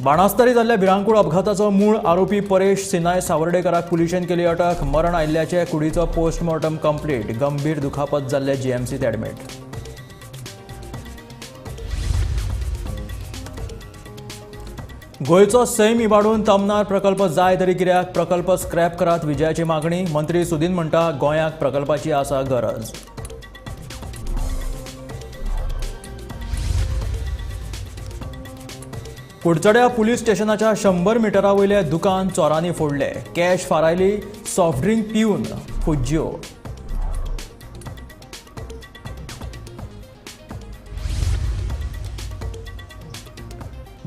बाणास्तारी जाल्ल्या भिरांकूळ अपघाताचो मूळ आरोपी परेश सिनाय सावर्डेकराक पुलिशेन केली अटक. मरण आयिल्ल्याचे कुडीचो पोस्टमॉर्टम कंप्लीट. गंभीर दुखापत जाल्ले जीएमसीत ॲडमिट. गोंयचो सैम इबाडून तमनार प्रकल्प जाय तरी कित्याक? प्रकल्प स्क्रॅप करात विजयाची मागणी. मंत्री सुदीन म्हणटा गोंयाक प्रकल्पाची आसा गरज. कुडचड्या पुलीस स्टेशनाच्या 100 मिटरा वयले दुकान चोरांनी फोडले. कॅश फारायली, सॉफ्ट ड्रिंक पिवन फुज्ज्यो.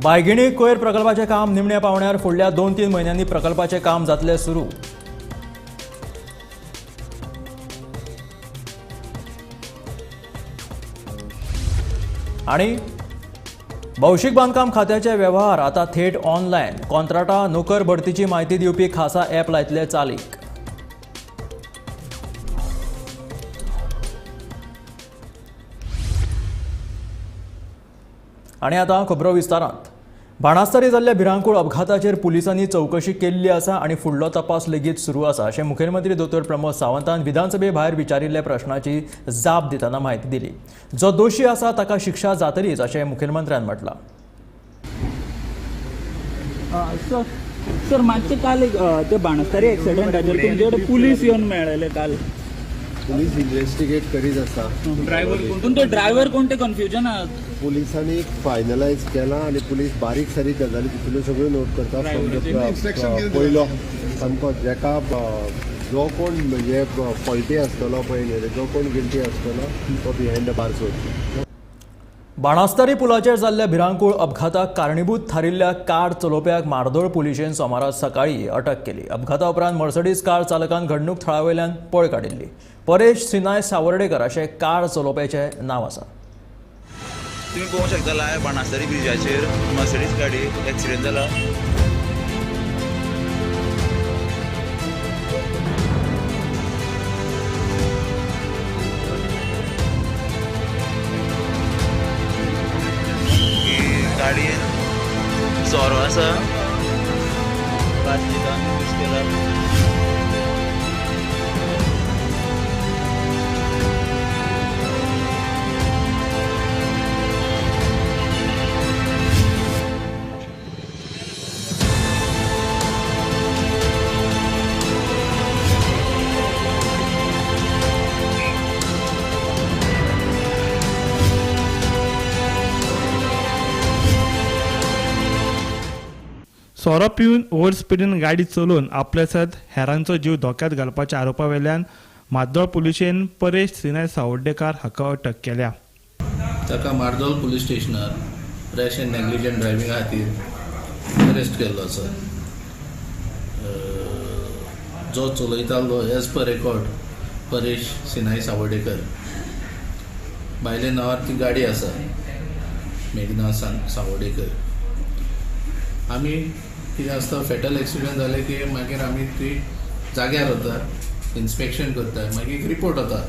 बायगिणी कोयर प्रकल्पाचें काम निमण्या पावण्यार. फुडल्या 2-3 म्हयन्यांनी प्रकल्पाचें काम जातलें सुरू. आनी भौशीक बांदकाम खात्याचे व्यवहार आता थेट ऑनलायन. कॉन्त्राटा नोकर भरतीची म्हायती दिवपी खासा ॲप लायतले चालीक. आनी आतां खबरो विस्तारांत. बाणास्तारी जाल्ल्या भिरांकूळ अपघाताचेर पुलिसांनी चवकशी केल्ली आसा आनी फुडलो तपास लेगीत सुरू आसा अशें मुखेलमंत्री दोतोर प्रमोद सावंतान विधानसभे भायर विचारिल्ल्या प्रश्नाची जाप दितना म्हायती दिली. जो दोशी आसा ताका शिक्षा जातलीच अशें मुखेलमंत्र्यान म्हटलां. सर मातशें काल एक ते बाणस्तारी एक्सिडंटाचेर तुमचे कडेन पुलीस येवन मेळ्ळेले काल. पुलीस इन्व्हेस्टिगेट करीत आसा. पूण तो ड्रायव्हर कोण ते कन्फ्युजन आहा. पुलिसांनी फायनलायज केला आनी पुलीस बारीक सारीक गजाली तितून सगळ्यो नोट करता. पयलो सामको जेका जो कोण म्हणजे फॉल्टी आसतलो पळय न्ही, जो कोण गिल्टी आसतलो तो बिहायंड the bars वतलो. बाणास्तारी पुलाचेर जाल्ल्या भिरांकूळ अपघाताक कारणीभूत थारिल्ल्या कार चलोवप्याक मार्दोळ पुलिशेन सोमारा सकाळी अटक केली. अपघाता उपरांत मर्सडीज कार चालकान घडणूक थळा वयल्यान पळ काडिल्ली. परेश सिनाय सावर्डेकर अशें कार चलोवप्याचें नांव आसा. तुम्ही पळोवंक शकता लायव्ह बाणास्तारी ब्रिजाचेर मर्सडीज गाडी एक्सिडेंट जाला. गाडयेन सोरो आसा, बाटली यूज केला. सोरो पिवन ओव्हर स्पिडीन गाडी चलोवन आपल्या सयत हेरांचो जीव धोक्यांत घालपाच्या आरोपा वेल्यान मार्दोळ पुलिशेन परेश सिनाय सावर्डेकार हाका अटक केल्या. ताका मार्दोळ पुलीस स्टेशनार रॅश अँड नेग्लिजंट ड्रायव्हिंगा खातीर अरेस्ट केल्लो आसा. जो चलयतालो as per record Paresh Sinai Savardekar, बायले नांवार ती गाडी आसा, मेघना सावर्डेकर. आमी कितें आसता, फेटल एक्सिडंट जालें की मागीर आमी ती जाग्यार वता, इन्स्पेक्शन करता, मागीर एक रिपोर्ट वता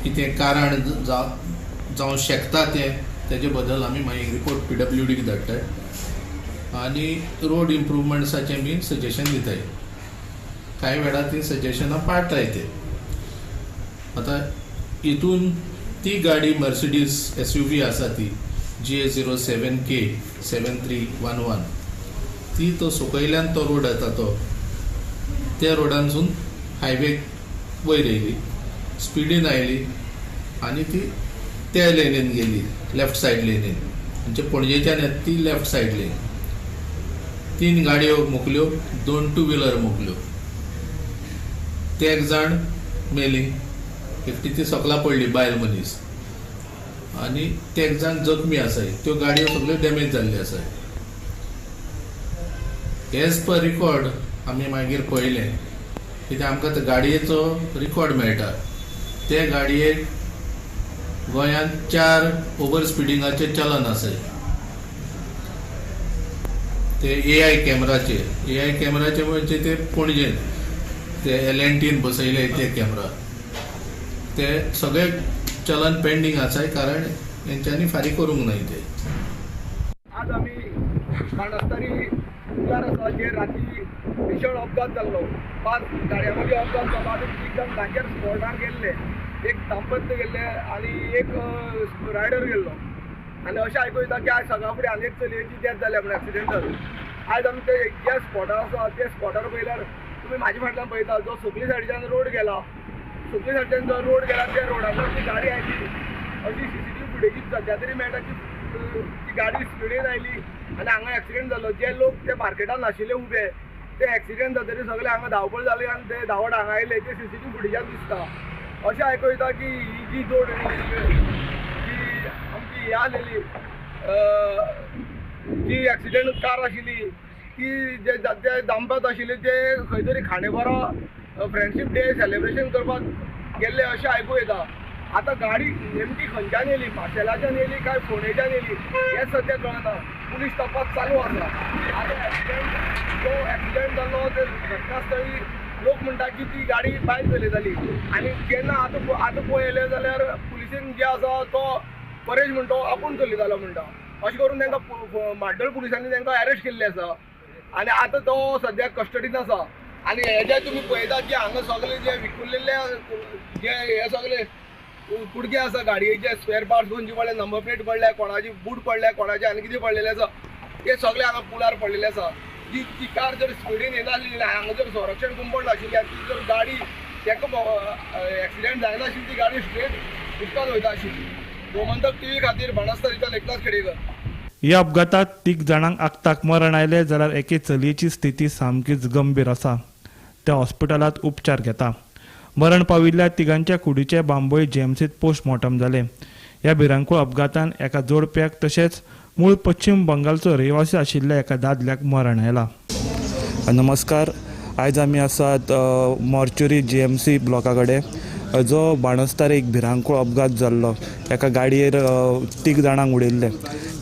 कितें कारण जावं शकता तें, तेजे बद्दल आमी मागीर रिपोर्ट PWDक धाडटाय आनी रोड इम्प्रुवमेंट्साचें बी सजेशन दिताय. कांय वेळार ती सजेशनां पाळटाय ते. आतां हितून ती गाडी मर्सिडीज SUV आसा ती GA 07 K 7311, ती तो सकयल्यान तो रोड येता तो त्या रोडानसून हायवे वयर येयली, स्पिडीन आयली आनी ती त्या लेनीन गेली, लेफ्ट सायड लेनीन, म्हणजे पणजेच्यान येता ती लेफ्ट सायड लेन. 3 गाडयो मोकल्यो, 2 टू व्हिलर मोकल्यो. ते एक जाण मेली, एकटी ती सकला पडली बायल मनीस, आनी ते एक जाण जखमी आसाय. त्यो गाडयो सगळ्यो डॅमेज जाल्ल्यो आसाय. एज पर रिकॉर्ड आमी मागीर पळयलें कित्याक आमकां त्या गाडयेचो रिकॉर्ड मेळटा. ते गाडयेक गोंयांत 4 ओवर स्पिडिंगाचे चलन आसाय. ते AI कॅमेराचेर, AI कॅमेराचे म्हणजे ते पणजेन ते LNTन बसयले ते कॅमेरा, ते सगळे चलन पेंडींग आसाय कारण हेंच्यांनी फारीक करूंक नाय ते. आज आमी बाणस्तारी पुलार आसा, जे राती भीषण अपघात जाल्लो. 5 गाडयां मदीं अपघात जालो आनी 3 जाण जाग्यार स्पॉटार गेल्ले, एक दाम्पत्य गेल्ले आनी एक रायडर गेल्लो. आनी अशें आयकूं येता की आयज सकाळ फुडें आनी एक चलयेची डेथ जाल्या म्हण एक्सिडेंट जालो. आयज आमी ते ज्या स्पॉटार आसा त्या स्पॉटार पळयल्यार तुमी म्हाजे फाटल्यान पळयता, जो सुकली सायडीच्यान रोड गेला, सुकली सायडीच्यान जो रोड गेला त्या रोडाचेर ती गाडी आयली अशी CCTV फुटेजीत सद्या तरी मेळटा की ती गाडी स्पिडीन आयली आनी हांगा एक्सिडेंट जालो. जे लोक ते मार्केटान आशिल्ले उबे ते एक्सिडेंट जातकीर सगळे हांगा धांवपळ जाली आनी ते धांवत हांगा आयले, ते CCTV फुटेजान दिसता. अशें आयकूं येता की ही जी जोड जी आमची हे आसलेली जी एक्सिडेंट कार आशिल्ली ती जे ते दामपत आशिल्ले ते खंय तरी खांडेपारा फ्रेंडशीप डे सेलिब्रेशन करपाक गेल्ले अशें आयकूं येता. आतां गाडी नेमकी खंयच्यान येयली, माशेलाच्यान येयली काय फोंडेच्यान येयली हें सद्या कळना. पुलीस तपास चालू आसा. आतां एक्सिडेंट जो एक्सिडेंट जाल्लो ते घटनास्थळी लोक म्हणटा की ती गाडी भायर चलयताली आनी जेन्ना आतां आतां पळयलें जाल्यार पुलिसेन जे आसा तो परेश म्हणटा आपूण चलयतालो म्हणटा. अशें करून तांकां म्हाड्डोळ पुलिसांनी तांकां अरेस्ट केल्ले आसा आनी आतां तो सद्या कस्टडीन आसा. आनी हेजे तुमी पळयतात की हांगा सगळे जे विकुल्लेले जे हे सगळे कुडके आसा गाडयेचे स्पेअर पार्ट्स खंयचे पडले, नंबर प्लेट पडल्या, कोणाची बूट पडल्या, कोणाचे आनी कितें पडलेलें आसा, ते सगळे हांगा पुलार पडलेले आसा. जी ती कार जर स्पिडीन येनासली, हांगा जर संरक्षण कुंपण आशिल्ली ती जर गाडी ताका एक्सिडेंट जायनाशिल्ली ती गाडी स्ट्रेट उदकांत वयता आशिल्ली. गोमंतक टीव्ही खातीर बाणस्तारीच्यान एकनाथ खेडेकर. ह्या अपघातात 3 जाणांक आक्ताक मरण आयलें जाल्यार एके चलयेची स्थिती सामकीच गंभीर आसा. त्या हॉस्पिटलांत उपचार घेता. मरण पाविल्ल्या तिगांच्या कुडीचे बांबोळी जीएमसीत पोस्टमॉर्टम जालें. ह्या भिरांकूळ अपघातान एका जोडप्याक तशेंच मूळ पश्चिम बंगालचो रहिवासी आशिल्ल्या एका दादल्याक मरण आयलां. नमस्कार, आयज आमी आसात मॉर्च्युरी जीएमसी ब्लॉका कडेन, जो बाणस्तारी एक भिरांकूळ अपघात जाल्लो. एका गाडयेर 3 जाणांक उडयल्ले.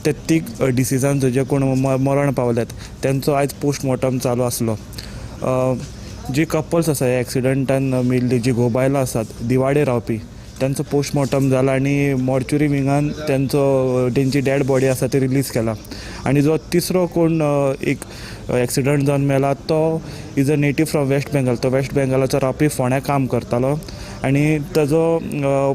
ते 3 डिसिजांचो जे कोण मरण पावल्यात तेंचो आयज पोस्टमॉर्टम चालू आसलो. जी कपल्स आसा ह्या एक्सिडंटान मेल्ली, जी घोव बायलां आसात दिवाडे रावपी, तेंचो पोस्टमॉर्टम जाला आनी मॉर्च्युरी विंगान तेंचो तेंची डेड बॉडी आसा ती रिलीज केला. आनी जो तिसरो कोण एक एक्सिडंट जावन मेला तो is a native from West Bengal. तो वेस्ट बेंगलाचो रावपी, फोंड्या काम करतालो आनी ताजो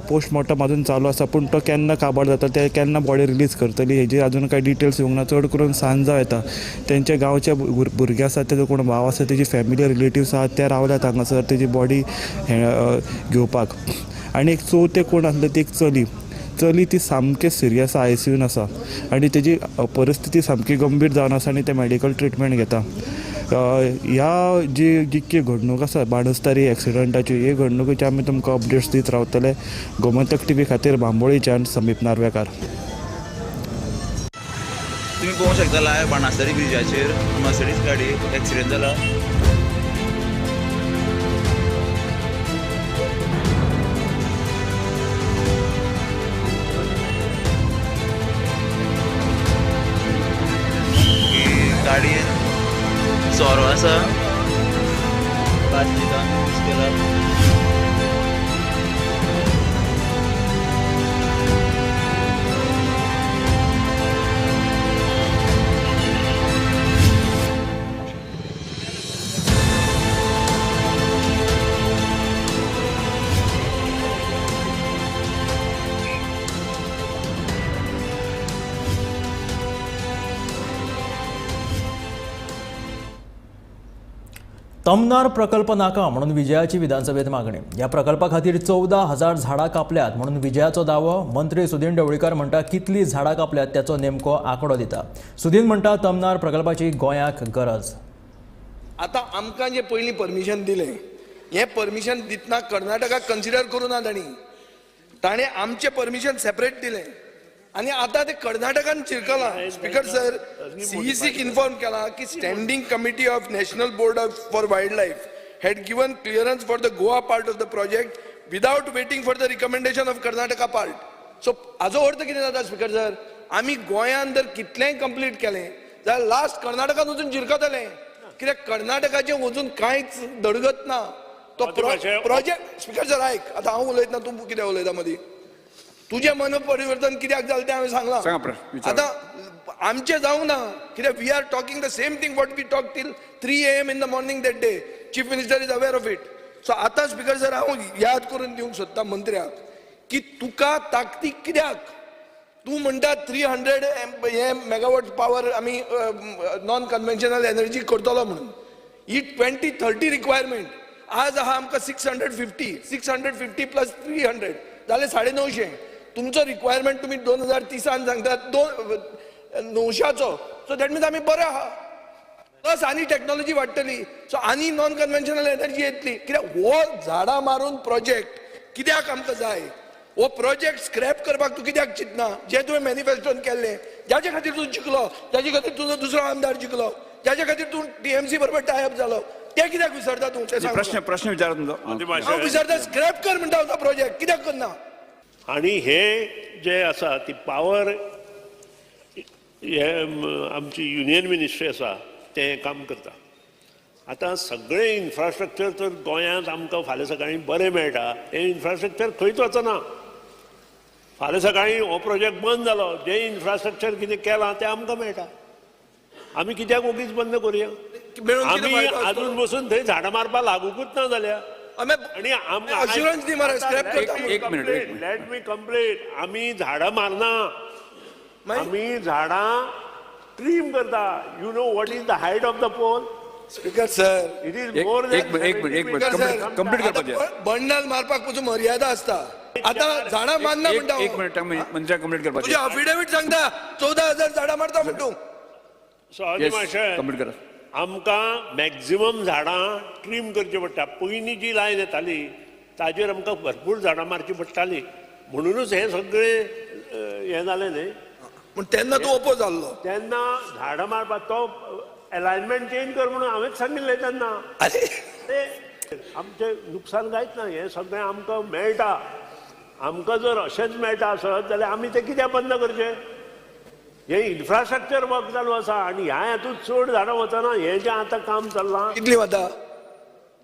पोस्टमॉर्टम अजून चालू आसा. पूण तो केन्ना काबार जाता, ते केन्ना बॉडी रिलीज करतली हेजी अजून कांय डिटेल्स येवंक ना. चड करून सांज जावं येता. तेंचे गांवचे भुरगे आसात, तेजो कोण भाव आसा, तेजी फॅमिली रिलेटिव्स आसात ते रावल्यात हांगासर तेजी बॉडी घेवपाक. आनी एक चवथे कोण आसले ती एक चली, चली ती सामकी सिरियस आसा, आयसीयून आसा आनी तेजी परिस्थिती सामकी गंभीर जावन आसा आनी ते मेडिकल ट्रिटमेंट घेता. ह्या जी जितकी घडणूक आसा बाणस्तारी एक्सिडंटाची, हे घडणुकेची आमी तुमकां अपडेट्स दीत रावतले. गोमंतक टीव्ही खातीर बांबोळीच्यान समीप नार्वेकार. तुमी पळोवंक शकता लायव्ह बाणस्तारी ब्रिजाचेर मर्सिडीज गाडी एक्सिडेंट जाला. गाडयेन सोरो आसा, बाटली यूज केला. तमनार प्रकल्प नाका म्हणून विजयाची विधानसभेत मागणी. ह्या प्रकल्पा खातीर 14,000 झाडां कापल्यात म्हणून विजयाचो दावो. मंत्री सुदीन ढवळीकर म्हणटा कितली झाडां कापल्यात त्याचो नेमको आंकडो दिता. सुदीन म्हणटा तमनार प्रकल्पाची गोंयाक गरज. आतां आमकां जे पयलीं परमिशन दिलें, हें परमिशन दितना कर्नाटकाक कन्सिडर करूं ना तांणी, ताणें आमचें परमिशन सेपरेट दिलें आनी आतां ते कर्नाटकान चिरकलां. स्पीकर सर, सीईसीक इन्फॉर्म केलां की standing committee of national board of for wild life had given clearance for the Goa part of the project without waiting for the recommendation of Karnataka part. So हाजो अर्थ कितें जाता speaker sir, आमी गोंयान जर कितलेंय कंप्लीट केलें जाल्यार लास्ट कर्नाटकान वचून जिरकतलें, कित्याक कर्नाटकाचें वचून कांयच दडगत ना. तो प्रोजेक्ट स्पीकर सर आयक, आतां हांव उलयतना तूं कितें उलयता मदीं, तुजें मन परिवर्तन कित्याक जालें तें हांवें सांगलां. आतां आमचें जावंक ना कित्याक we are talking the same thing what we talk till 3 AM in the morning that day. Chief minister is aware of it. So आतां स्पीकर सर हांव याद करून दिवंक सोदता मंत्र्याक की तुका ताकतीक कित्याक? तूं म्हणटा 300 हे मेगावॉट पावर आमी नॉन कन्वेन्शनल एनर्जी करतलो म्हणून. ही 2030 रिक्वायरमेंट आज आहा आमकां 650, 650 प्लस 300 जाले 950. तुमचो रिक्वायरमेंट तुमी 2030 सांगतात 900चो. सो that means आमी बरे आहा. प्लस आनी टॅक्नॉलॉजी वाडटली, सो आनी नॉन कन्वेन्शनल एनर्जी येतली. कित्याक हो झाडां मारून प्रोजेक्ट कित्याक आमकां जाय? हो प्रोजेक्ट स्क्रॅप करपाक तूं कित्याक चिंतना? जें तुवें मॅनिफेस्टोन केल्लें, जाचे खातीर तूं जिखलो, जाचे खातीर तुजो दुसरो आमदार जिखलो, जाचे खातीर तूं टीएमसी बरोबर टायप जालो, तें कित्याक विसरता तूं? तें सांग. प्रश्न प्रश्न विचारा तुमचो. हांव विचारता, स्क्रॅप कर म्हणटा तो प्रोजेक्ट कित्याक करना? आणि हे जे आसा ती पावर हे आमची युनियन मिनिस्ट्री आसा तें काम करता. आतां सगळें इन्फ्रास्ट्रक्चर तर गोंयांत आमकां फाल्यां सकाळीं बरें मेळटा, हें इन्फ्रास्ट्रक्चर खंयच वचना. फाल्यां सकाळीं हो प्रोजेक्ट बंद जालो, जें इन्फ्रास्ट्रक्चर कितें केलां तें आमकां मेळटा. आमी कित्याक ओगीच बंद करुया? आमी आजून बसून थंय झाडां मारपाक लागुकूच ना जाल्यार. आनी अश्युरन्स दी मरे स्क्रॅप करता. एक minute, let me complete. आमी झाडां मारना, आमी झाडां ट्रीम करता. You know what is the height of the pole? Speaker sir, it is more. एक मिनिट, एक मिनिट, कंप्लीट करपाचें. बंडल मारपाक पसून मर्यादा आसता. आतां झाडां मारना म्हणटा. एक मिनिट, मंत्र्याक कंप्लीट करपाचें. तुजें अफिडेवीट सांगता 14,000 झाडां मारता म्हणटू. कंप्लीट करा. आमकां मॅक्झिमम झाडां ट्रीम करची पडटा. पयलीं जी लायन येताली ताजेर आमकां भरपूर झाडां मारची पडटाली, म्हणुनूच हें सगळें हें जालें न्ही. पूण तेन्ना तूं ओपोज जाल्लो. तेन्ना झाडां मारपाक तो एलायनमेंट चेंज कर म्हणून हांवेंच सांगिल्लें तेन्ना. ते आमचें नुकसान जायत ना, हें सगळें आमकां मेळटा. आमकां जर अशेंच मेळटा आसत जाल्यार आमी तें कित्याक बंद करचें? हे इन्फ्रास्ट्रक्चर वर्क चालू आसा आनी ह्या हातूंत चड झाडां वचना. हें जें आतां काम चल्लां, कितली वता?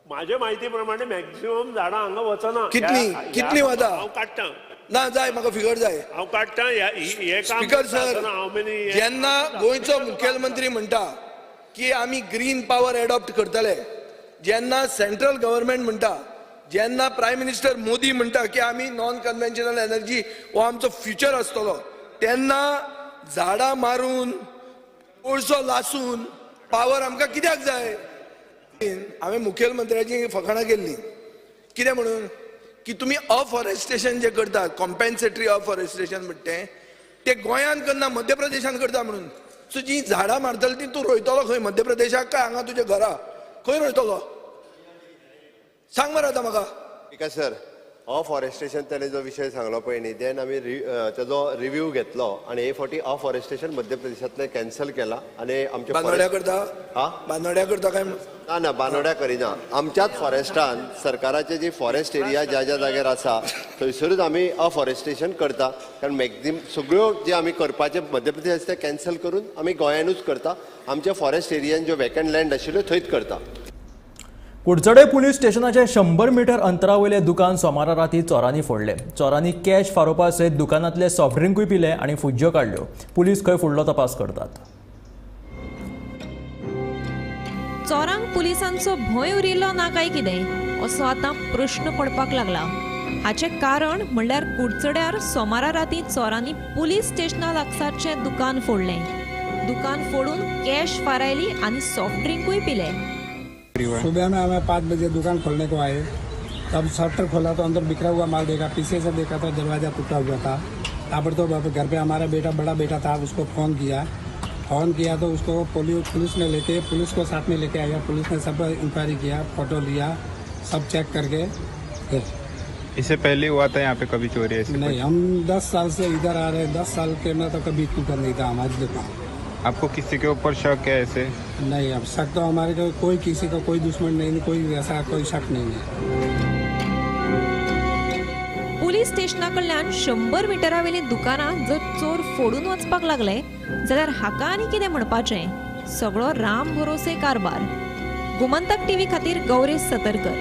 म्हाजे म्हायती प्रमाणे मॅक्झिमम झाडां हांगा वचना. कितली कितली वता? हांव काडटा. ना जाय म्हाका फिगर जाय. हांव काडटा. हें काम स्पीकर सर, जेन्ना गोंयचो मुखेलमंत्री म्हणटा की आमी ग्रीन पावर एडॉप्ट करतले, जेन्ना सेंट्रल गव्हर्मेंट म्हणटा, जेन्ना प्रायम मिनिस्टर मोदी म्हणटा की आमी नॉन कन्वेन्शनल एनर्जी हो आमचो फ्युचर आसतलो, तेन्ना झाडां मारून कोळसो लासून पावर आमकां कित्याक जाय? हांवें मुखेलमंत्र्याची फकाणां केल्ली. कितें म्हणून की तुमी अफॉरेस्टेशन जें करतात, कॉम्पेन्सेटरी अफॉरेस्टेशन म्हणटा तें, तें गोंयांत करना, मध्य प्रदेशांत करता म्हणून. सो जीं झाडां मारतली ती तूं रोयतलो खंय? मध्य प्रदेशाक काय हांगा तुज्या घरा? खंय रोयतलो सांग मरे आतां म्हाका. स्पीकर सर, अफॉरेस्टेशन ताणें जो विशय सांगलो पळय न्ही, देन आमी तेजो रिव्यू घेतलो आनी हे फावटी अफॉरेस्टेशन मध्य प्रदेशांतलें कॅन्सल केलां. आनी आमच्या बानोड्या करता? हा, बानोड्या करता काय? ना ना, बानोड्या करिना. आमच्याच फॉरेस्टान सरकाराचे जी फॉरेस्ट एरिया ज्या ज्या जाग्यार आसा थंयसरूच आमी अफॉरेस्टेशन करता. कारण मॅक्झिमम सगळ्यो जे आमी करपाचे मध्य प्रदेश ते कॅन्सल करून आमी गोंयानूच करता. आमच्या फॉरेस्ट एरियान ज्यो वेकंट लँड आशिल्ल्यो थंयच करता. कुडचडे पुलीस स्टेशनाचे 100 मीटर अंतरावयले दुकान सोमारा राती चोरांनी फोडले. चोरांनी कॅश फारोवपा सयत दुकानांतले सॉफ्ट ड्रिंकूय पिले आनी फुज्ज्यो काडल्यो. पुलीस खंय फुडलो तपास करतात. चोरांक पुलिसांचो भंय उरिल्लो ना काय कितें असो आतां प्रश्न पडपाक लागला. हाचें कारण म्हणल्यार कुडचड्यार सोमारा राती चोरांनी पुलीस स्टेशना लागसारचें दुकान फोडलें. दुकान फोडून कॅश फारायली आनी सॉफ्ट ड्रिंकूय पिले. सुबह में हमें 5 बजे दुकान खोलने को आए, तब शटर खोला तो अंदर बिखरा हुआ माल देखा, पीछे से देखा तो दरवाज़ा टूटा हुआ था। ताबड़तोड़ घर पे हमारा बेटा, बड़ा बेटा था, उसको फ़ोन किया। फ़ोन किया तो उसको पुलिस ने लेके, पुलिस को साथ में लेके आया। पुलिस ने सब इंक्वायरी किया, फोटो लिया, सब चेक करके। इससे पहले हुआ था यहाँ पे कभी चोरी ऐसे? नहीं, हम 10 साल से इधर आ रहे हैं, 10 साल के में तो कभी टूटा नहीं था हमारी दुकान। आपको किसी के ऊपर शक है ऐसे? नहीं, अब शक तो हमारे को कोई, किसी का कोई दुश्मन नहीं, कोई ऐसा कोई शक नहीं है। पुलीस स्टेशना कडल्यान 100 मिटरावेली दुकानां जर चोर फोडून वचपाक लागले जाल्यार हाका आनी कितें म्हणपाचें? सगळो राम भरोसे कारबार. गोमंतक टीव्ही खातीर गौरेश सतरकर.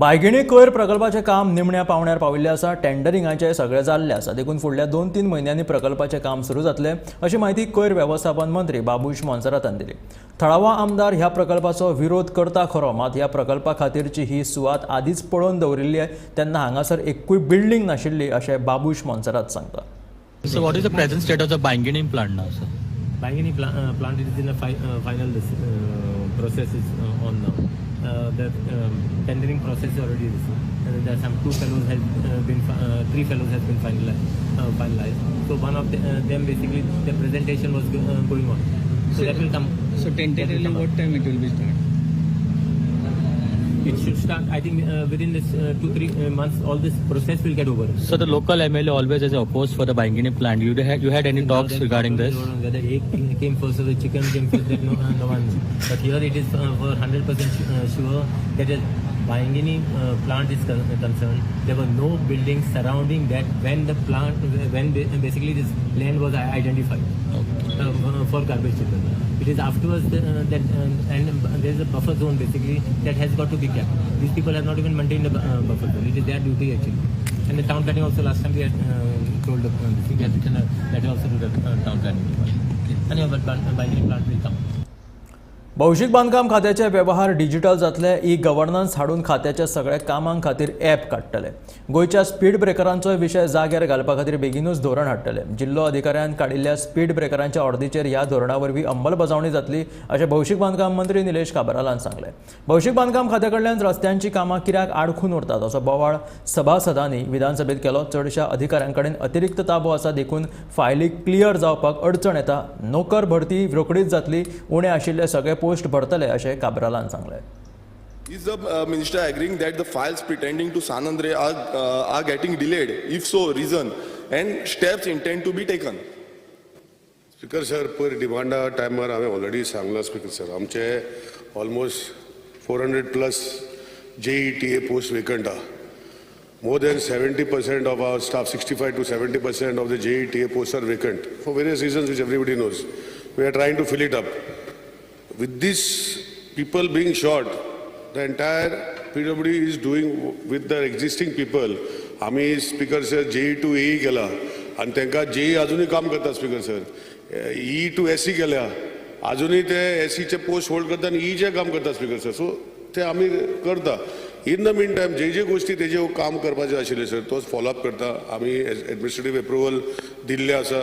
बायगिणी कोयर प्रकल्पाचें काम निमण्या पावण्यार पाविल्लें आसा. टेंडरिंगाचें सगळें जाल्लें आसा, देखून फुडल्या 2-3 म्हयन्यांनी प्रकल्पाचें काम सुरू जातलें अशी म्हायती कोयर वेवस्थापन मंत्री बाबूश मोन्सेरातान दिली. थळावा आमदार ह्या प्रकल्पाचो विरोध करता खरो, मात ह्या प्रकल्पा खातीरची ही सुवात आदींच पळोवन दवरिल्ली तेन्ना हांगासर एकूय बिल्डींग नाशिल्ली अशें बाबूश मोन्सेरात सांगता. So what is the present state of the Bainguinim plant now, sir? Bainguinim plant is in a final process is on now. The tendering process is already this. And there are some 2 fellows has been 3 fellows has been finalized. So one of them basically the presentation was going on. So that will come. So tentatively, what time it will be start? It should start, I think, within this 2-3 months, all this process will get over. So the local MLA always has opposed for the Bainguinim plant. You had any talks regarding this? Whether egg came first or the chicken came first, that no one knows. But here it is for 100% sure that as Bainguinim plant is concerned, there were no buildings surrounding that when the plant, when basically this land was identified for garbage treatment. It is afterwards that and there is a buffer zone basically that has got to be kept. These people have not even maintained the buffer zone. It is their duty actually. And the town planning also last time we had told the we had written a letter also to the town planning department. Anyhow, but Bainguinim plant will come. भौशीक बांदकाम खात्याचे व्यवहार digital जातले. E governance हाडून खात्याच्या सगळ्या कामां खातीर ॲप काडटले. गोंयच्या स्पीड ब्रेकरांचोय विशय जाग्यार घालपा खातीर बेगीनूच धोरण हाडटले. जिल्लो अधिकाऱ्यान काडिल्ल्या स्पीड ब्रेकरांच्या ऑर्दीचेर ह्या धोरणा वरवीं अंमलबजावणी जातली अशें भौशीक बांदकाम मंत्री निलेश काब्रालान सांगलें. भौशीक बांदकाम खात्या कडल्यान रस्त्यांची कामां कित्याक आडखून उरतात असो बोवाळ सभासदांनी विधानसभेत केलो. चडशा अधिकाऱ्यां कडेन अतिरिक्त ताबो आसा, देखून फायली क्लियर जावपाक अडचण येता. नोकर भरती रोखडीच जातली, उणे आशिल्ले सगळे पोस्ट भरतले अशें काब्रालान सांगलें. Is the minister agreeing that the files pretending to San Andre are getting delayed? If so, reason and steps intend to be taken? Speaker sir, पयर डिमांडा टायमार हांवें ऑलरेडी सांगलां स्पीकर सर, आमचे almost 400 plus JETA post vacant आहा. More than 70% of our staff, 65 to 70% of the JETA posts are vacant for various reasons which everybody knows. We are trying to fill it up. With these people being short, the entire PWD is doing with the existing people. आमी speaker sir JE to AE केला आनी तांकां JE अजुनूय काम करता speaker sir. E to SE केल्या, अजुनूय ते एसीचे पोस्ट होल्ड करता आनी ईचे काम करता स्पीकर सर. सो ते आमी करता. इन the mean time जे जे गोश्टी तेजे काम करपाचे आशिल्ले सर तोच फॉलोअप करता. आमी एडमिनिस्ट्रेटीव एप्रुवल दिल्ले आसा,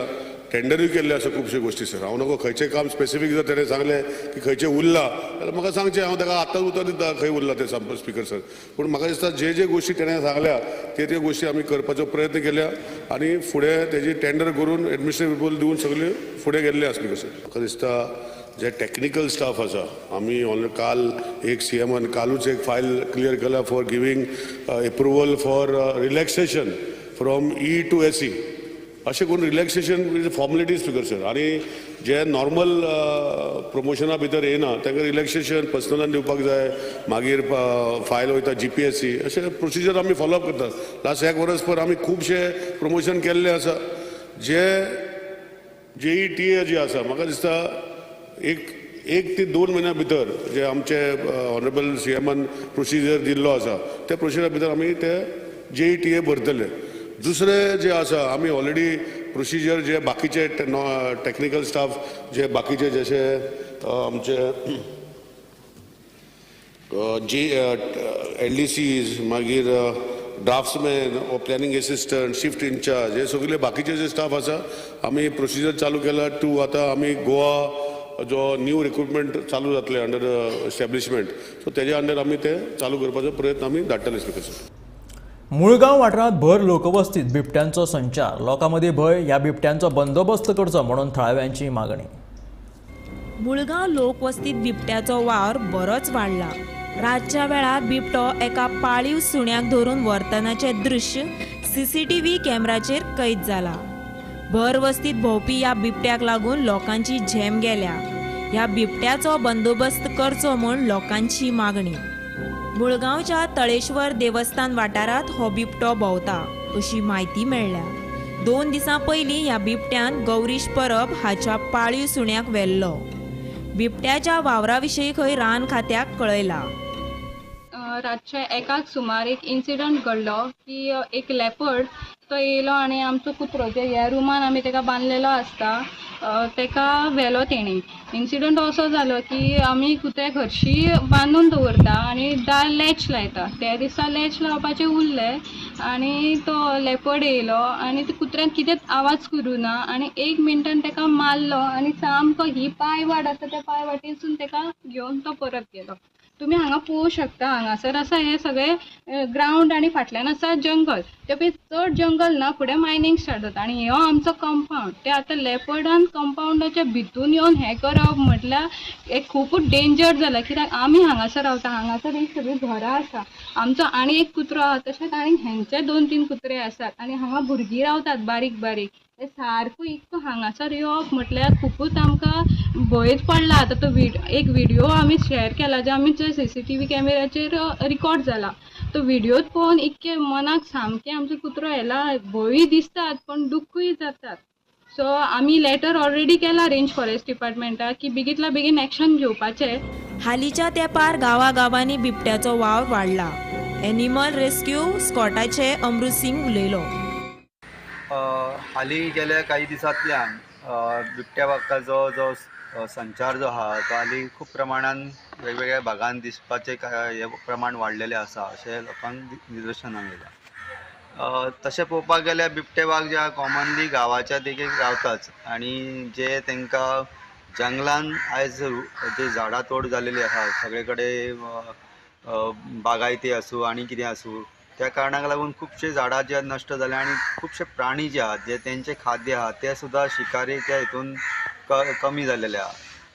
टेंडरूय केल्ले आसा खुबश्यो गोश्टी सर. हांव नको खंयचें काम स्पेसिफीक जर तेणें सांगलें की खंयचें उरलां जाल्यार म्हाका सांगचें, हांव ताका आतांच उतर दिता खंय उरलां तें स्पीकर सर. पूण म्हाका दिसता जे जे गोश्टी तेणें सांगल्या ते ते गोश्टी आमी करपाचो प्रयत्न केल्या आनी फुडें तेजी टेंडर करून एडमिनिस्ट्रेटीव एप्रुवल दिवन सगळें फुडें गेल्लें आसा स्पीकर सर. म्हाका दिसता जे टॅक्निकल स्टाफ आसा, आमी ऑलरेडी काल एक सीएमान कालूच एक फायल क्लियर केला for giving approval for relaxation from E to SE. अशें करून रिलॅक्सेशन फॉर्मेलिटीज स्पीकर सर. आनी जे नॉर्मल प्रमोशना भितर येना तांकां रिलॅक्सेशन पर्सनलान दिवपाक जाय, मागीर फायल वयता GPSC, अशें प्रोसिजर आमी फॉलोअप करतात. लास्ट एक वर्स पर आमी खुबशे प्रमोशन केल्ले आसा. जे JETA जे आसा म्हाका दिसता एक ते 2 म्हयन्या भितर जे आमचे ऑनरेबल सीएमान प्रोसिजर दिल्लो आसा त्या प्रोसिजरा भितर आमी ते JETA भरतले. दुसरें जे आसा आमी ऑलरेडी प्रोसिजर जे बाकीचे टॅक्निकल स्टाफ जे बाकीचे जशे आमचे जे LDCs, मागीर draughtsman, planning assistant, shift in-charge, हे सगळे बाकीचे जे स्टाफ आसा आमी प्रोसिजर चालू केला टू आतां आमी गोवा जो न्यू रिक्रुटमेंट चालू जातले अंडर एस्टॅब्लिशमेंट, सो तेजे अंडर आमी ते चालू करपाचो प्रयत्न आमी धाडटले स्पीकर सर. मुळगांव वाठारांत भर लोकवस्तीत बिबट्यांचो संचार, लोकां मदीं भंय. ह्या बिबट्यांचो बंदोबस्त करचो म्हणून थळाव्यांची मागणी. मुळगांव लोकवस्तीत बिबट्याचो वावर बरोच वाडला. रातच्या वेळार बिबटो एका पाळीव सुण्याक धरून व्हरतनाचें दृश्य CCTV कॅमेराचेर कैद जाला. भर वस्तीत भोंवपी ह्या बिबट्याक लागून लोकांची झेम गेल्या. ह्या बिबट्याचो बंदोबस्त करचो म्हूण लोकांची मागणी. मुळगांवच्या तळेश्वर देवस्थान वाठारांत हो बिबटो भोंवता अशी म्हायती मेळ्ळ्या. 2 दिसां पयलीं ह्या बिबट्यान गौरीश परब हाच्या पाळीव सुण्याक व्हेल्लो. बिबट्याच्या वावरा विशीं खंय रान खात्याक कळयला. रातचे एकाक सुमार एक इन्सिडंट घडलो की एक लेपर्ड तो येयलो आनी आमचो कुत्रो जे ह्या रुमान आमी ताका बांदलेलो आसता ताका व्हेलो तेणी. इन्सिडंट असो जालो की आमी कुत्र्याक हरशीं बांदून दवरता आनी दार लॅच लायता. त्या दिसा लॅच लावपाचें उरलें आनी तो लेपर्ड येयलो आनी त्या कुत्र्यान कितेंच आवाज करूं ना आनी एक मिनटान ताका मारलो आनी सामको ही पांय वाट आसा त्या पांय वाटेनसून ताका घेवन तो परत गेलो. तुमी हांगा पळोवंक शकता, हांगासर आसा हें सगळें ग्रावंड आनी फाटल्यान आसा जंगल. ते पळय चड जंगल ना, फुडें मायनींग स्टार्ट जाता आनी हो आमचो कंपावंड. ते आतां लेपर्डान कंपावंडाच्या भितून येवन हें करप म्हटल्यार एक खुबूच डेंजर जाला. कित्याक आमी हांगासर रावता, हांगासर ही सगळीं घरां आसा, आमचो आनी एक कुत्रो आसा, तशेंच आनी हेंचे 2-3 कुत्रे आसात आनी हांगा भुरगीं रावतात बारीक बारीक. ते सारको इतको हांगासर येवप म्हटल्यार खुबूच आमकां भंयच पडला. आतां तो एक व्हिडियो आमी शेअर केला जे आमी CCTV कॅमेराचेर रिकॉर्ड जाला. तो व्हिडियोच पळोवन इतके मनाक सामकें आमचो कुत्रो येला भंयूय दिसतात पण दुख्खूय जातात. सो आमी लेटर ऑलरेडी केला रेंज फॉरेस्ट डिपार्टमेंटाक की बेगीतल्या बेगीन एक्शन घेवपाचें. हालींच्या तेंपार गांवागांवांनी बिबट्याचो वावर वाडला. एनिमल रेस्क्यू स्कॉटाचे अमृत सिंग उलयलो. हालीं गेल्या काही दिसांतल्यान बिबट्या वागाचो जो संचार जो आहा तो हालीं खूब प्रमाणान वेगवेगळ्या भागान दिसपाचें हें प्रमाण वाडलेलें आसा अशें लोकांक निदर्शनाक येयलां. तशें पळोवपाक गेल्यार बिबटे वाग जे आहा कॉमनली गांवाच्या देगेक रावताच आनी जे तांकां जंगलान आयज जे झाडां तोड जालेली आसा सगळे कडेन बागायती आसूं आनी कितें आसूं त्या कारणाक लागून खुबशे झाडां जे नश्ट जाले आनी खुबशे प्राणी जे आहात जे तेंचे खाद्य आहा ते सुद्दां शिकारीच्या हितून कमी जाल्लेले आहा.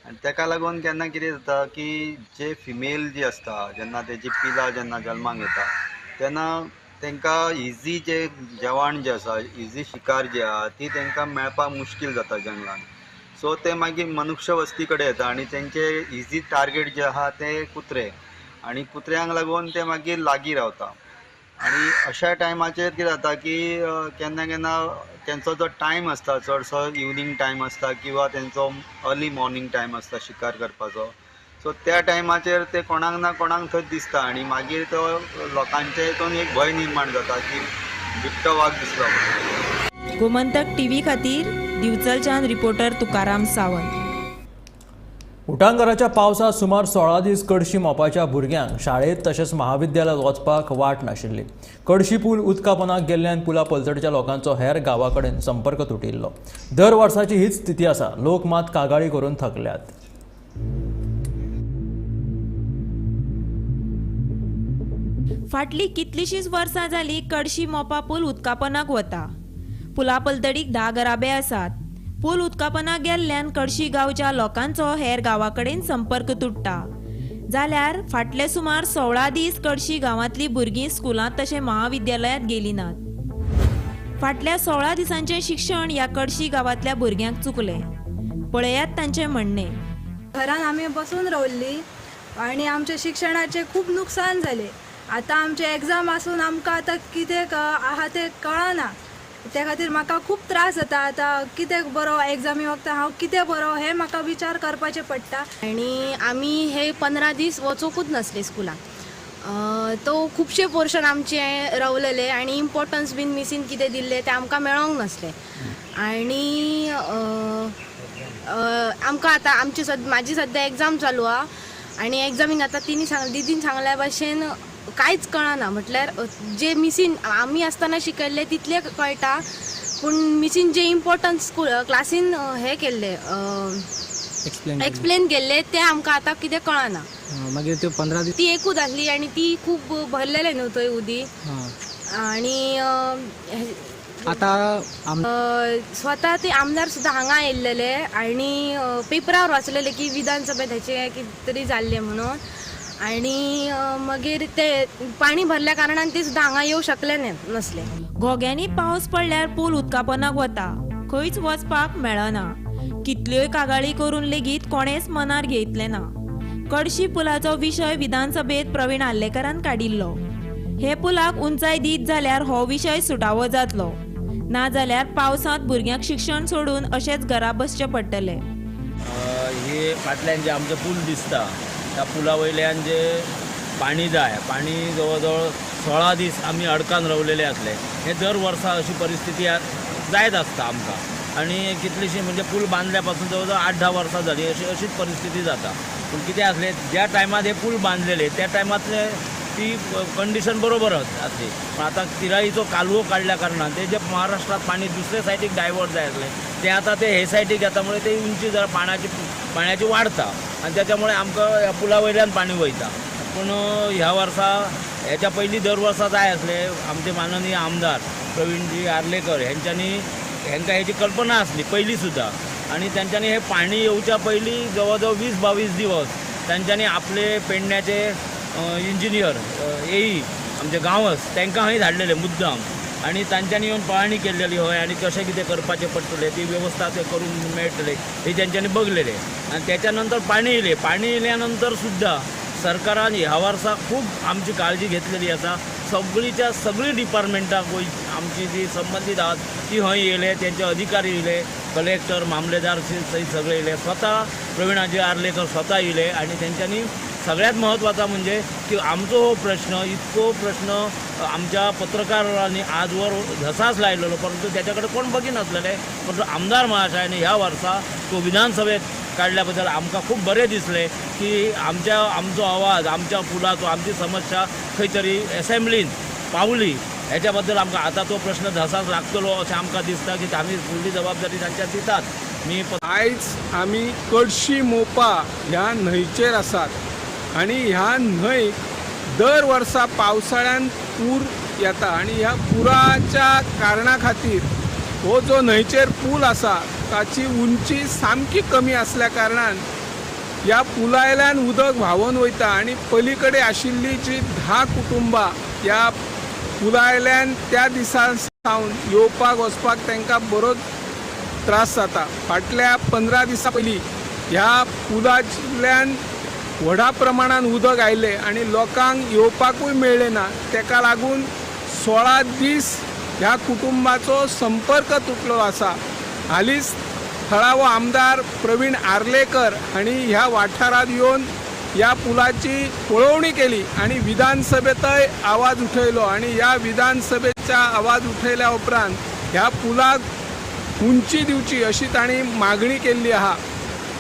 आनी तेका लागून केन्ना कितें जाता की जे फिमेल जी आसता जेन्ना तेजी पिलां जेन्ना जल्माक येता तेन्ना तांकां इजी जे जेवण जें आसा इजी शिकार जी आहा ती तांकां मेळपाक मुश्कील जाता जंगलान. सो ते मागीर मनुष्य वस्ती कडेन येता आनी तेंचे इजी टार्गेट जे आहा ते कुत्रे आनी कुत्र्यांक लागून ते मागीर लागीं रावता. आनी अशा टायमाचेर कितें जाता की केन्ना केन्ना तेंचो जो टायम आसता चडसो इवनींग टायम आसता किंवा तेंचो अर्ली मॉर्निंग टायम आसता शिकार करपाचो. सो त्या टायमाचेर ते कोणाक ना कोणाक थंय दिसता आनी मागीर तो लोकांच्या हितून एक भंय निर्माण जाता की बिबटो वाग दिसलो. गोमंतक टीव्ही खातीर दिवचलच्यान रिपोर्टर तुकाराम सावंत. उटांगाराच्या पावसात सुमार 16 दीस कडशी मोपाच्या भुरग्यांक शाळेत तशेंच महाविद्यालयात वचपाक वाट नाशिल्ली. कडशी पूल उदका पोनाक गेल्ल्यान पुला पलतडच्या लोकांचो हेर गांवा कडेन संपर्क तुटिल्लो. दर वर्साची हीच स्थिती आसा. लोक मात कागाळी करून थकल्यात. फाटली कितलीशीच वर्सां जाली कडशी मोपा पूल उदकापोनाक वता. पुला पलतडीक 10 घराबे आसात. पूल उदकापना गेल्ल्यान कडशी गांवच्या लोकांचो हेर गांवा कडेन संपर्क तुट्टा. जाल्यार फाटले सुमार 16 दीस कडशी गांवांतली भुरगीं स्कुलांत तशें महाविद्यालयांत गेली नात. फाटल्या 16 दिसांचें शिक्षण ह्या कडशी गांवांतल्या भुरग्यांक चुकलें. पळयात तांचें म्हणणें. घरान आमी बसून रावल्ली आनी आमच्या शिक्षणाचें खूब नुकसान जालें. आतां आमचें एग्जाम आसून आमकां आतां कितें आहा तें कळना. त्या खातीर म्हाका खूब त्रास जाता. आतां कितें बरो एग्जामी वखदां हांव कितें बरो हें म्हाका विचार करपाचें पडटा. आनी आमी हे 15 दीस वचोंकूच नासले स्कुलाक. तो खुबशे पोर्शन आमचे रावलेले आनी इम्पोर्टन्स बीन मिसीन कितें दिल्लें तें आमकां मेळोंक नासलें. आनी आमकां आतां आमची म्हाजी सद्या एग्जाम चालू आहा आनी एग्जामीक आतां तिणी दिदीन सांगल्या भाशेन कांयच कळना. म्हटल्यार जे मिसीन आमी आसतना शिकयल्ले तितलें कळटा पूण मिसीन जे इम्पोर्टन्स क्लासीन हें केल्लें एक्सप्लेन केल्लें तें आमकां आतां कितें कळना. मागीर त्यो 15 दीस ती एकूच आसली आनी ती खूब भरलेलें न्हू थंय उदी. आनी आतां स्वता ते आमदार सुद्दां हांगा येयल्लेले आनी पेपरार वाचलेले की विधानसभेत हेचें कितें तरी जाल्लें म्हणून. आनी मागीर ते पाणी भरल्या कारणान ते सुद्दां हांगा येवंक शकले नासले. घोग्यांनी पावस पडल्यार पूल उदकापोनाक वता. खंयच वचपाक मेळना. कितल्योय कागाळी करून लेगीत कोणेच मनार घेतलें ना. कडशी पुलाचो विशय विधानसभेत प्रवीण आर्लेकरान काडिल्लो. हे पुलाक उंचाय दीत जाल्यार हो विशय सुटावो जातलो. नाजाल्यार पावसांत भुरग्यांक शिक्षण सोडून अशेंच घरा बसचें पडटलें. हे फाटल्यान जे आमचें पूल दिसता त्या पुला वयल्यान जे पाणी जाय. पाणी जवळ जवळ 16 दीस आमी अडकान रावलेले आसले. हे दर वर्सा अशी परिस्थिती जायत आसता आमकां. आनी कितलीशी म्हणजे पूल बांदल्या पासून जवळ जवळ 8-10 वर्सां जाली अशी अशीच परिस्थिती जाता. पूण कितें आसलें, ज्या टायमार हे पूल बांदलेले त्या टायमांतले ती कंडिशन बरोबर आसली. पण आतां तिराईचो कालवो काडल्या कारणान ते जे महाराष्ट्रात पाणी दुसरे सायडीक डायवर्ट जाय आसलें ते आतां ते हे सायडीक येता, मुळे ते उंची जरा पाण्याची वाडता आनी त्याच्यामुळे आमकां ह्या पुला वयल्यान पाणी वयता. पूण ह्या वर्सा हेच्या पयलीं दर वर्सा जाय आसले आमचे माननीय आमदार प्रवीणजी आर्लेकर हेंच्यांनी हेंकां हेची कल्पना आसली पयलीं सुद्दां आनी तेंच्यांनी हें पाणी येवच्या पयलीं जवळ जवळ 20-22 दिवस तेंच्यांनी आपले पेडण्याचे इंजिनियर एई आमचे गांवस तांकां हय धाडलेले मुद्दाम आनी तांच्यांनी येवन पळोवणी केल्लेली हय आनी कशें कितें करपाचें पडटलें ती वेवस्था ते करूंक मेळटले ही तेंच्यांनी बघलेले. आनी त्याच्या नंतर पाणी येयलें. पाणी येयल्या नंतर सुद्दां सरकारान ह्या वर्सा खूब आमची काळजी घेतलेली आसा. सगळीच्या सगळीं डिपार्टमेंटां आमची जी संबंदीत आहात ती हय येयले, तेंचे अधिकारी येयले, कलेक्टर मामलेदार सयत सगळे येयले, स्वता प्रवीणाजी आर्लेकर स्वता येयले. आनी तेंच्यांनी सगळ्यात महत्त्वाचा म्हणजे की आमचो हो प्रश्न इतको प्रश्न आमच्या पत्रकारांनी आजवर धसास लायलेलो, परंतु त्याच्याकडे कोण बघिनासलेले. परंतु आमदार महाशयाने ह्या वर्सा तो विधानसभेत काडल्या बद्दल आमकां खूब बरें दिसलें की आमचो आवाज, आमच्या पुलाचो, आमची समस्या खंय तरी एसेंब्लीन पावली. हेच्या बद्दल आमकां आतां तो प्रश्न धसास लागतलो अशें आमकां दिसता की आमी फुडली जबाबदारी तांच्या दितात. मी आयज आमी कडशी मोपा ह्या न्हंयचेर आसात आनी ह्या न्हंयक दर वर्सा पावसाळ्यान पूर येता आनी ह्या पुराच्या कारणा खातीर हो जो न्हंयचेर पूल आसा ताची उंची सामकी कमी आसल्या कारणान ह्या पुलायल्यान उदक व्हांवून वयता आनी पलीकडे आशिल्ली जी 10 कुटुंबां ह्या पुलायल्यान त्या दिसा सावन येवपाक वचपाक तांकां बरोच त्रास जाता. फाटल्या 15 दिसां पयलीं ह्या पुलांतल्यान व्हडा प्रमाणान उदक आयलें आनी लोकांक येवपाकूय मेळ्ळें ना. ताका लागून 16 दीस ह्या कुटुंबाचो संपर्क तुटलो आसा. हालींच थळावो आमदार प्रवीण आर्लेकर हांणी ह्या वाठारांत येवन ह्या पुलाची पळोवणी केली आनी विधानसभेंतय आवाज उठयलो आनी ह्या विधानसभेच्या आवाज उठयल्या उपरांत ह्या पुलाक उंची दिवची अशी तांणी मागणी केल्ली आहा.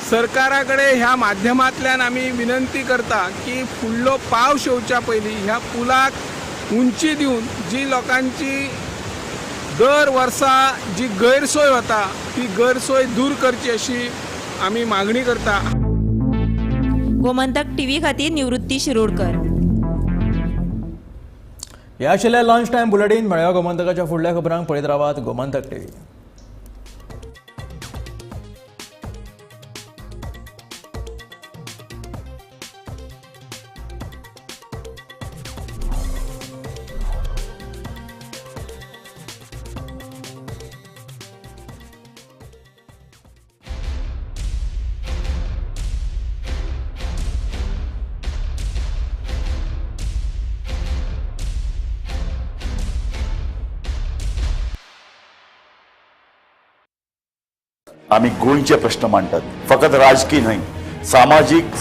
सरकारा कडेन ह्या माध्यमांतल्यान आमी विनंती करता की फुडलो पावस येवच्या पयलीं ह्या पुलाक उंची दिवन जी लोकांची दर वर्सा जी गैरसोय वता ती गैरसोय दूर करची अशी आमी मागणी करता. गोमंतक टीव्ही खातीर निवृत्ती शिरोडकर. ह्या आशिल्लें लंच टायम बुलेटीन. मेळया गोमंतकाच्या फुडल्या खबरांक. पळयत रावात गोमंतक टीव्ही. आमी गोंयचे प्रश्न मांडटात, फकत राजकीय न्हय, सामाजीक